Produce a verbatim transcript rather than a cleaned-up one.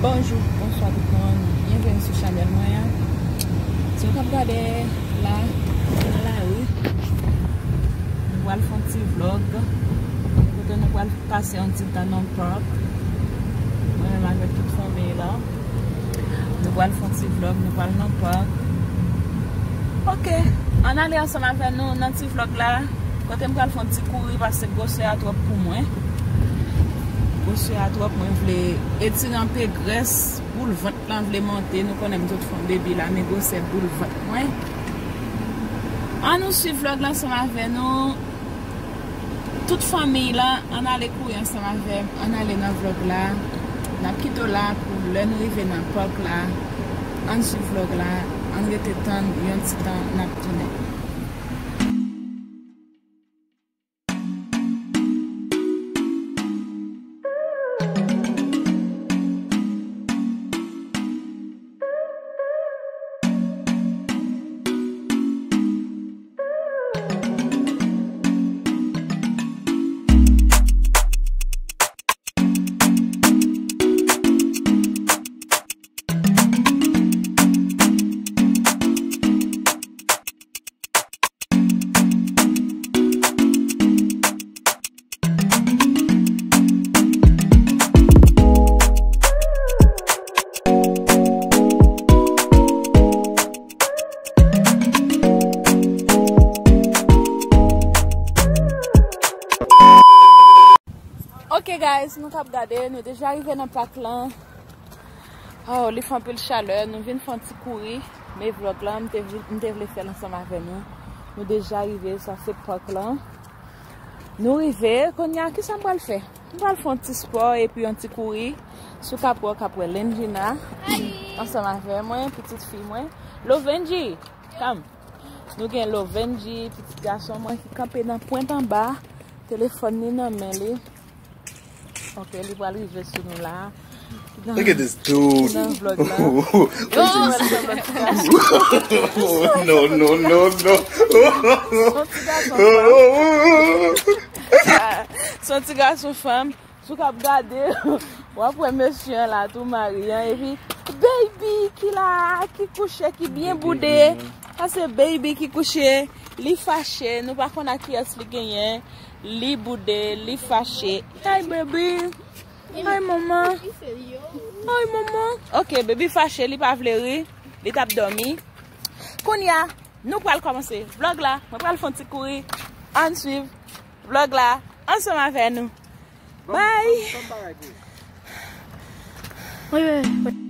Bonjou, bonswa tout moun. Byenveni sou chanèl mwen an. Si w t ap gade la, nou nan lari. Nou pral fè yon ti vlòg. Kote nou pral pase yon ti tan nan park. Mwen menm avèk tout fanmi la. Nou pral fè yon ti vlòg, nou pral nan park. Ok, ann ale ansanm avè nou nan ti vlòg la. Kote m pral fè yon ti kouri paske gwosè a twòp pou mwen. Gwosè a twòp, mwen vle etire anpe grès, boul vant lan vle monte. Nou konnen m tout fè yon bebi la, men gwosè boul vant mwen. Ann nou swiv vlòg la ansanm avè nou. Tout fanmi la, ann ale kouri ansanm avè m, ann ale nan vlòg la. N ap kite w la pou lè nou rive nan park la. Ann swiv vlòg la, ann rete tann yon ti tan, n ap tounen. Ok guys, nou k ap gade, nou deja rive nan park lan. Oh, li fè anpil chalè, nou vin fè yon ti kouri. Men vlòg lan, m te, vi- m te vle fè l ansanm avè nou. Nou deja rive, sa se park lan. Nou rive, kounye a, kisa m pral fè? M pral fè yon ti spò epi yon ti kouri. Si w ka pran, w ka pran Lendjina ansanm avè mwen, pitit fi mwen. Lovenji, come. Nou gen Lovenji, pitit gason mwen ki kanpe nan pwent anba. Telefòn li nan men li. Ok, li pral rive sou nou la. Look at this dude. Nan vlòg la. Yo, no, no, no, no. Se yon ti gason fanm. Se yon ti gason fanm. Si w k ap gade, w ap wè mesye an la tou mari an. Epi, baby ki la, ki kouche, ki byen boude. Sa se baby ki kouche. Li fache. Nou pa konn ak kiyès li genyen. Li boude, li fache. Hi, baby. Hi, manman. Hi, manman. Ok, baby fache, li pa vle ri. Li t ap dòmi. Kounye a, nou pral kòmanse vlòg la. Mwen pral fè yon ti kouri. Ann swiv vlòg la ansanm avè nou. Bye. Wi, wi, wi.